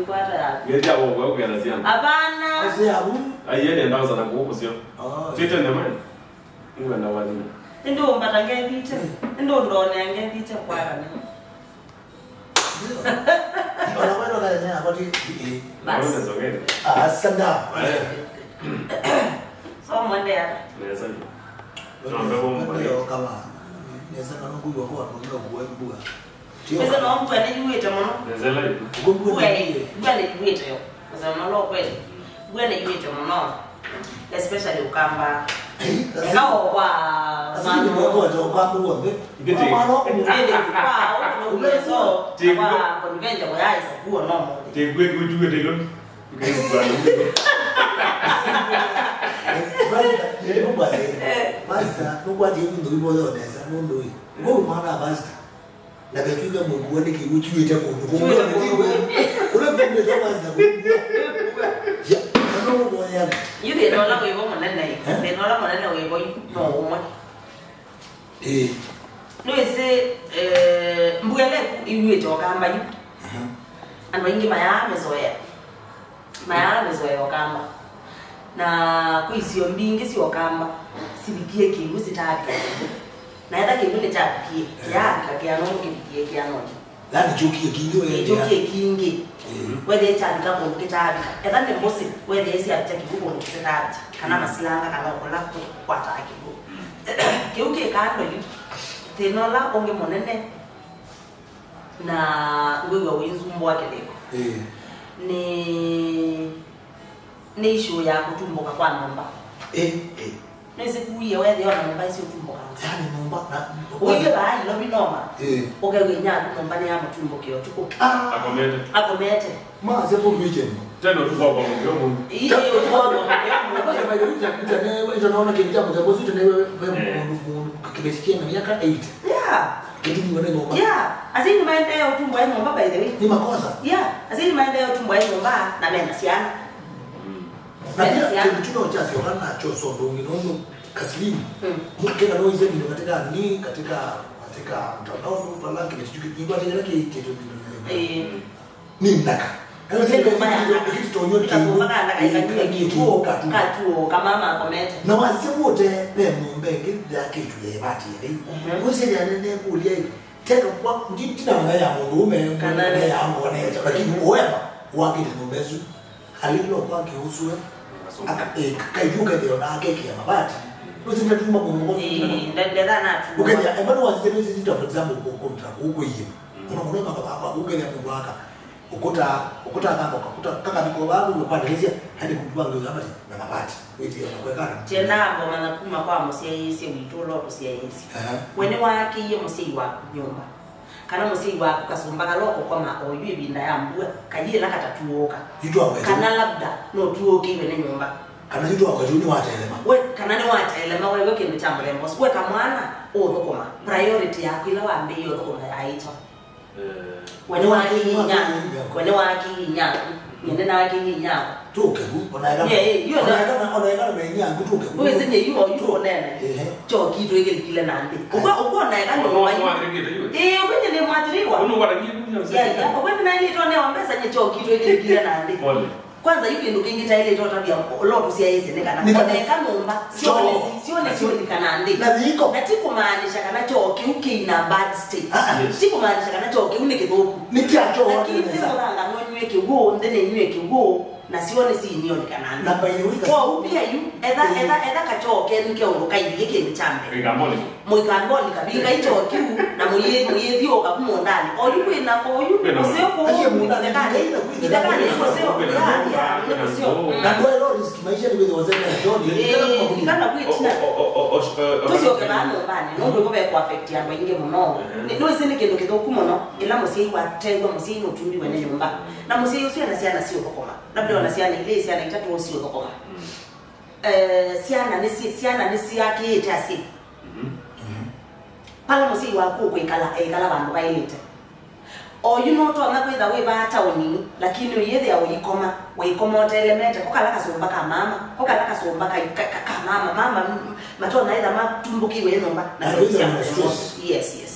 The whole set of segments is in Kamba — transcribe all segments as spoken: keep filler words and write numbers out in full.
Kwata yaku. Ngetia kwa kwa kwa na siana. Hapana. Ase abu. Aiye nenda sana kuhusu sio. Oh. Tete ne mani. Ngwenda wazima. Nĩndĩ ũmbata ngethite. Nĩndĩ ũndonea ngethite kwakane. Ona wewe kana nyanya kwa ti. Basi. Naona sogele. Ah, sanda. So mwende ya. Naweza. Tunaomba kwa mbali. Ndio kama. Naweza kana kuwa kwa ndio kuwa. Ĩsĩ no mbua nĩyuĩte mũno. Nzela ĩu. Mbua ĩ, mbua nĩyuĩte yo. Kusema lo kweli. Mbua nĩyuĩte mũno. Especially Ukamba. Eka kwa mano. Asili ni wako wa Ukamba wote. Ngete. Kwa mano. Ndende kwa uno uwezo. Kwa convention kwa yaisa kuo no mo. Tegwe kutuwe telo. Pastor, nũkwasĩ. Pastor, nũkwatĩ ĩndũ ivoyo nesa nũndũ ĩ. Ngũrũ mwana pastor. Na vetw'ĩka mũkua nĩ kĩw'ũ kyuĩte kũndũ kũmwe. Kyuĩte kũndũ kũmwe. Kũla kumĩte kwanza kũkua. Ya, na no ũvoyana. Yu thĩna ũla wĩvo mũnene. Eh? Thĩna ũla mũnene wĩvo yu no ũmwe. Ĩĩ. Nĩwĩsĩ, eh, mbua ĩla ĩku ĩuĩte Ũkamba yu. Aha. Andũ aingĩ mayaa mĩsoea. Mayaa mĩsoea Ũkamba. Na kwĩ isio mbingĩ sya Ũkamba sivikie kĩw'ũ sitaavika kĩw'ũ. Na etha kĩw'ũ nĩkyavikie, kĩyaavika kĩanonĩ kĩvikie kĩanonĩ. Yaani kyũkie kĩngĩ weethĩa. Kyũkie kĩngĩ. Ĩĩ. Weethĩa kyavika kũndũ kĩtaavika. Etha nĩ mbũsĩ, weethĩa ĩsyavika kĩw'ũ kũndũ kĩtaavika. Kana masilanga, kana ũkũla kũkwataa kĩw'ũ. Kĩu kĩ kando yu. Thĩna ũla ũngĩ mũnene, na ngwĩw'a ũinzumbũa kĩlĩko. Ĩĩ. Nĩ, nĩ issue ya kũtumbũka kwa nyũmba. Ĩĩ, ĩĩ. Nĩsĩ kuie weethĩa ona nyũmba icio ũtumbũkanga. Yaani nyũmba na ũiye vaa Nairobi noma. Ĩĩ. Ũkew'a inyaku nyũmba nĩ ya mũtumbũke ũtukũ. Ah. Akomete. Akomete. Maasya kũmĩkeni. Tena ũtukũ wa kwa mũtheo mũndũ. Ii, ũtukũ wa kwa mũtheo mũndũ. Ita naona kĩndũ kya mũthemba ũsu, ita naiwe ve mũndũ, mũndũ kĩveti kĩna myaka eight. Yeah. Kĩtumiwe nĩ nyũmba. Yeah. Asyai nĩmaendee ũtumbũe nyũmba, by the way. Nĩ makosa. Yeah. Asyai nĩmaendee ũtumbũe nyũmba na mena syana. Na pia kĩndũ kĩno kyasyoka nakyo sondo ũngĩ nũndũ Kaslim. Mm. Kĩna no isemino katika ni, katika, katika mtandao tu pala kĩveti kĩu kĩkwatĩkana kĩ kĩtu. Eh. Nĩ nthaka. Nĩ nyũmba ya nthaka. Ĩkĩtonywa kĩw'ũ. Ĩkasũmba ka nthaka, ĩkanyua kĩw'ũ, katuo. Katuo, kamama akomete. Na wasya wote ve nyũmba ĩngĩ yakĩtwe ya ĩvati ĩthei. Mhm. Wĩsĩlya nene kũlya ĩ, teka kwa, ndi-, ndinamanya ya mũndũ ũme, kana mũndũ ya ngone, lakini whoever wakĩte nyũmba ĩsu, alilo kwa kĩusue, aka, ĩ, kaitũ kethĩo na akekĩa mabati. Nũsĩ ndatuma mũndũ ngũsĩ. Ĩ, nda-, ndetha natu. Ũkethĩa, emanu wasisya nĩsisita, for example, kũ-, kũndra, kũkũie. Mũno mũno maka bakwa, ũkethĩa mũndũ aka. Ũkũta, ũkũta kaka, ũkũta, kaka nĩko vaa, nĩko kwa ndĩlĩsya, hadi kũndũ wangu ya mati, na mabati. Wĩthĩo na kwekana. Tiendaa ngomana kuma kwa mũsyaĩĩsye witũ ũla ũtũsyaĩĩsye. Aha. We nĩwaakĩie mũsyai waku nyũmba. Kana mũsyai waku kasũmba kala ũkũkoma oyu ĩvinda ya mbua, kayĩla katatuũũka. Yu twawetwe. Kana labda nũtuũkĩiwe nĩ nyũmba. Kana yu twawetwe nĩwatelema. We, kana nĩwatelema, we, we kĩndũ kya mũthemba ũsu. We kamwana ũũthũkũma. Priority yaku ĩla wambĩĩe ũthũkũma yaĩ kyaũ? Eh. We nĩwakĩie inyaku. We nĩwakĩie inyaku. Nyie nĩnakĩie inyaku. Tũke vu, ona eka. Yeah, yeah, you know. Ona eka na, ona eka na menya ngu tũke vu. Wĩsĩ nye yu, yu ũnene. Ehe. Kyoki twĩkĩlikile na nthĩ. Ũkwa, ũkwona eka nyũmba yu. Ĩĩ, ũkwĩnye nĩ mwathiriwa. Ũnũ wala ngi kunya. Yeah, yeah. Ũkwĩnye na ilitwa neo mbesa nye kyoki twĩkĩlikile na nthĩ. Pole. Kwanza yu kĩndũ kĩngĩ taĩlĩte ũtavya ũla ũtũsyaĩĩsye nĩ kana. Nĩ kana. Ona eka nyũmba, syone si, syone syoni kana nthĩ. Na yiko. Na ti kũmaanisha kana kyoo kĩu kĩina bad state. Ah, ah. Yes. Ti kũmaanisha kana kyoo kĩu nĩ kĩthũku. Nĩ kya kyoo. Lakini nĩ mũthanga nũnyw'e kĩw'ũ, nthĩ nĩnyw'e kĩw'ũ. Na syone si nĩonekana. Na by the way, kwoou pia yu, etha, eh, etha, etha kakyoo kenyu ke ũndũ kailyĩ kĩndũ kya mbee. Kĩgamboni. Mũikamboni kavinga ikyoo kĩu, na mũyĩ-, mũyĩthiũũka ku mũũndanĩ. Oyu kwĩna, oyu kwĩna mũseo kũu, aye mũũndanĩ, ithekani, ithekani, ithekani, mũseo, kwĩna ya, ya, nĩ mũseo. Mm. Na ndwaĩlo risk maisha nĩ wĩthĩwa sema John, eh, ĩkala kuma kũthi. Kana kwĩtina. O, o, o, o, o, tũsyoke vaa nyũmbanĩ, nũndũ ĩvo vekũaffect andũ aingĩ mũno. Eh. Nĩ, nĩwĩsĩ nĩ kĩndũ kĩthũku mũno, ĩla mũsyai watew'a mũsyai nũtumbiwe nĩ nyũmba. Na mũsyai ũsu ena syana siũthũkũma. Labda ona syana ilĩ, syana itatũ siũthũkũma. Mm. Eh, syana nĩsi-, syana nĩsiakĩĩte asyai. Mhm. Pala mũsyai waku ũkwĩkala, eĩkala vandũ vaĩlĩte. Oyu nũtonya kwĩtha wĩ vaa taũninĩ, lakini ũyĩthĩa ũikoma, wĩikoma ũtelemete, ko kala kasũmba ka mama, ko kala kasũmba ka, ka, ka, ka mama, mama, mm, matonya ĩtha matumbũkĩiwe nyũmba, na na syana wĩthĩa na stress. Yes, yes.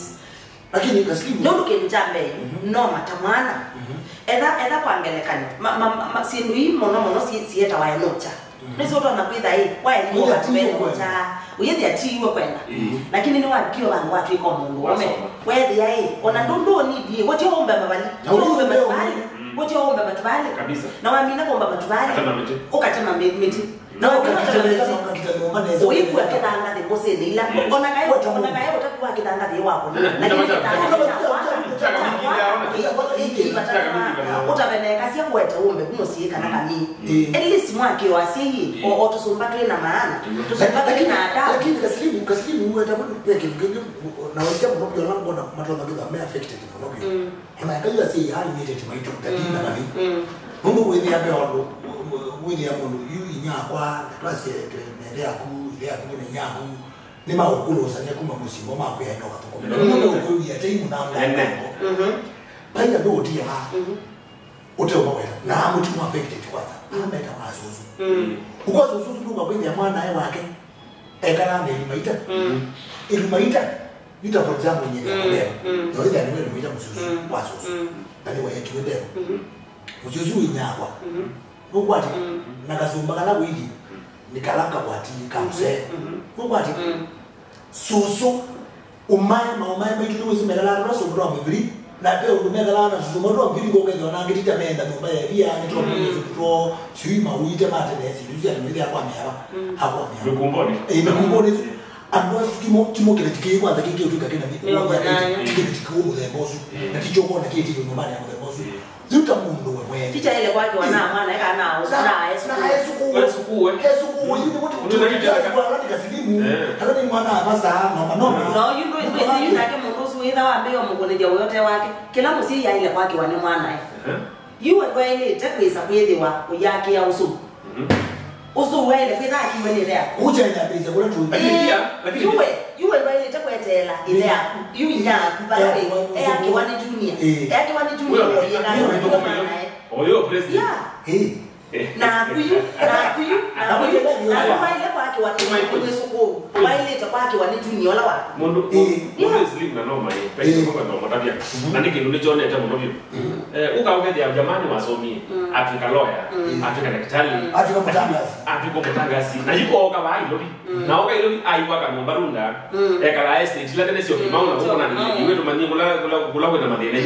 Lakini Kaslimu. Nũndũ kĩndũ kya mbee, mhm, no mata mwana. Mhm. Etha, etha kwa ngelekany'o, ma, ma, ma, ma, syĩndũ ii mũno mũno si-, sietawa enũkya. Nĩsĩ ũtonya kwĩtha ĩ, waenũka ti ũkũvea ũkũvea ũkya, ũyĩthĩa ti iwe kwenda. Lakini nĩwavikie vandũ watw'ĩka o mũndũ ũme. Wasoma. Weethĩa ĩ, ona ndũ, ndũnidi ĩ, wotyo ũmbe mavali. Na wotyo ũmbe ũmbe matuvalĩ. Wotyo ũmbe matuvalĩ. Kabisa. Na wamina kũmba matuvalĩ. Katema mĩtĩ. Ũkatema mĩ-, mĩtĩ. Na ũkakita nesa, ũkakita nyũmba nesa. Ũikua kĩthangathĩ mbũsĩnĩ ila. Ona kaĩ, ona kaĩ ũtaku wa kĩthangathĩ wakũna. Lakini kĩthangathĩ kyakwa, kyakwa, ũtavenekasya kũete ũmbe kuma syĩ kana kamii. At least mwakĩo asyai, o, o tũsũmba twĩ na maana. Tũsũmba twĩ na adabu. Lakini kasilimu, kasilimu uwe tabu peke kenge na waisya mũno pia lango na matona kĩtha me affected mũno pia. Ona eka yu asyai aa nĩ teti maitũ, tati na mami. Nũndũ wĩthĩa ve ũndũ, wĩthĩa mũndũ, yu inyakwa, twasye twe, methe yaku, ithe yaku, na inyaku, nĩ maũkũlũsania kuma mũsyĩ mo makwĩa enda ũkathũkũme. Na mũndũ ũkwĩwia tei mũnanga ngango. Vai andũ ũtia vaa, ũteũmaweta. Na mũtimu affected kwanza. Ameta wa susu. Ũkwa susu nũka kwĩthĩa mwanae wake. Ekala na ĩluma ita. Ĩluma ita. Ita, for example, nyĩthĩa mũtheo. Yo ĩthĩa nĩwe ĩluma ita mũsusu wa susu. Na nĩwe etiwe ndeo. Mũsusu wĩnyakwa. Nũkwati. Na kasumba kala wĩthi. Nĩ kala kakwati ka mũsee. Nũkwati. Susu. Ũmae, maũmae maitũ nĩwĩsĩ mekalaa tũla sũmũ twa mũviri. Na ve ũndũ mekalaa na tũsũmũ twa mũviri kũkethĩwa na angĩ tita meenda nyũmba ya ĩvia, nĩtwamunyie tũtũ twoo, syũi mauite matelee syĩndũ isu andũ methĩa kwa mĩava. Akwa mĩava. Mĩkumbonĩ. Ĩĩ, mĩkumbonĩ isu. Andũ asu timo, timo kĩveti kĩĩ kwanza kĩkĩ ũtwĩka kĩna mĩ-, mĩongo ĩnana. Ti kĩveti kĩũ mũthemba ũsu. Na ti kyokona kĩĩtĩkyo nyũmbanĩ ya mũthemba ũsu. Yu ta mũndũ we mwene. Ti kyaĩle kwakĩwa na mwana, eka na ũsu, na esũkũwe. Esũkũwe. Esũkũwe, yu nĩ mũtĩ ũtũ. Ũtũ nĩ kĩtaka. Ala nĩ kasilimu. Ala nĩ mwana wa masaa, noma, noma. No, yu ndũ, ndwĩsĩ yu nake mũndũ ũsu wĩtha wambĩĩe ũmũkũnĩthya ũyote wake. Kĩla mũsyai aĩle kwakĩwa nĩ mwanae. Yu we ndwaĩlĩte kwĩsa kwĩthĩwa ũyakĩa ũsu. Ũsu waĩle kwĩtha akiwe nĩ ĩthe yaku. Kuja nyambĩĩsya kũla tu. Lakini pia, lakini yuwe, yuwe ndwaĩlĩte kweteela ĩthe yaku. Yu inya yaku, vala wĩ, eakiwa nĩ junior. Eakiwa nĩ junior, ũyĩka nĩ mwanae. Oyo president. Yeah. Naku yu, naku yu, naku yu, naku waĩle kwakĩwa nĩ mwĩsũkũũ. Waĩlĩte kwakĩwa nĩ junior ũla waku. Mũndũ, mũndũ, mũndũ is living na noma ĩ. Pesa kwa noma tabia. Na nĩ kĩndũ nĩkyonete mũno vyũ. Eh, ũka ũkethĩa jamani wasomie, atwĩka lawyer, atwĩka daktari, atwĩka mũtangazi. Atwĩka mũtangazi. Na yu ooka vaa Nairobi. Na ooka Nairobi aiwa kanyũmba Runda, ekala estate ila nene sio Kimau na kũkona nĩ iwe tũmanyie kũla, kũla, kũla kwĩna mathĩna.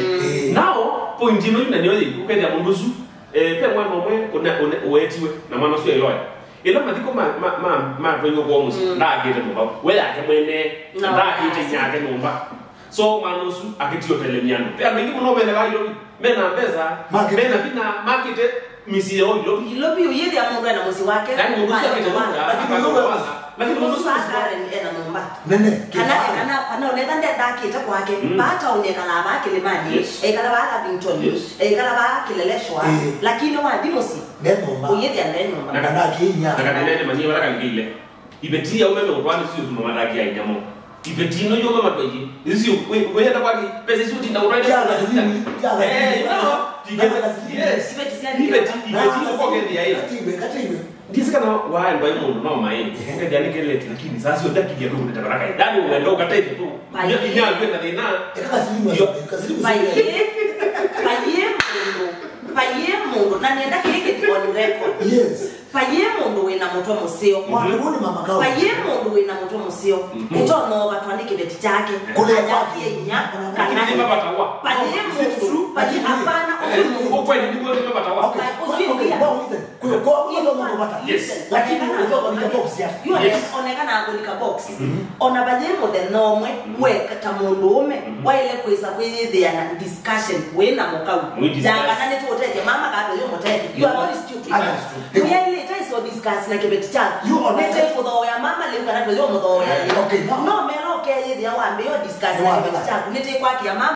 Now, point ĩno yu na nĩyo yĩ, ũkethĩa mũndũ ũsu, eh, ve mwana ũmwe ũne, ũne, ũetiwe, na mwana ũsu e lawyer. Ĩla mathiko ma, ma, ma, matwaiwe kwoo mũsyĩ, ndaakĩte nyũmba. We yake mwene, ndaakĩte inyake nyũmba. So, mwana ũsu akĩtio telemia andũ. Ve andũ aingĩ mũno mene Nairobi, mena mbesa, mena vinya, makĩte mĩsyĩ yoo Nairobi. Nairobi ũyĩthĩa mũndũ ena mũsyĩ wake. Yaani mũndũ ũsu akĩte nyũmba, lakini mũndũ ũsu wa Karen ena nyũmba. Nene, kana, kana, kana ũnetha ndendakĩte kwake. Vaa taoni ekalaa vaa Kĩlĩmanĩ, ekala vaa Lavington, ekala vaa Kĩleleshwa, lakini wathi mũsyĩ, nde nyũmba. Ũyĩthĩa nde nyũmba. Na kana akinya. Na kana nene manyie wala kalikile. Iveti ya umeme ũtwaa nĩsyo ĩtuma matakia inyamo. Iveti ino yũma matwaie. Nĩsyo wĩ-, wĩenda kwaki, pesa isu ũtinda ũtwaĩte. Kya kasilimu, kya kasilimu. Eh, no. Kya kasilimu. Yes. Iveti sya iveti, iveti ũkokethia ĩ. Katiwe, katiwe. Ndisi kana waendwa ĩ mũndũ no maĩ. Ũkethia nĩ keleti, lakini sasa sio ndakithia tu kũteta baraka. Yaani uenda ũkatete tu. Pai. Inya, inya, kwenda thĩna. Eka kasilimu, kasilimu. Pai. Pai mũndũ. Pai mũndũ. Na nenda kĩĩ kĩthi on record. Yes. Vayĩ mũndũ wĩ na mũtwe mũseo. Mwana ũũ nĩ mama kaũ. Vayĩ mũndũ wĩ na mũtwe mũseo. Ũtonya ũvatwa nĩ kĩveti kyake. Kũlea kwake. Ajakie inya. Lakini kana nĩ mavatawa. Vayĩ mũndũ. Vayĩ hapana, ũsu mũndũ. Ukweli nĩguo nĩ mavatawa. Okay. Vayĩ ũsu okay, okay, inya. Now listen. Kwa, kwa, kwa, kwa, kwa, kwa, yes. Lakini unajua kwa box ya. Yes. Onekana kũlika box. Ona vayĩ mũthenya ũmwe, we ta mũndũũme, waĩle kwĩsa kwĩyĩthĩa na discussion wĩ na mũkau. Mwĩ discuss. Ya kana nĩtũũtethya mama kana tũyũmũtethya. You are very stupid. Others too. Mũyaĩlĩte ĩso discuss na kĩveti kyaku. You are right. Nĩtĩkũthooea mama lĩu kana tũyũmũthooea lĩu. Eh, okay, no. No mera ũkeyĩthĩa wambĩĩa discuss na kĩveti kyaku. Nĩtĩkwakĩa mama.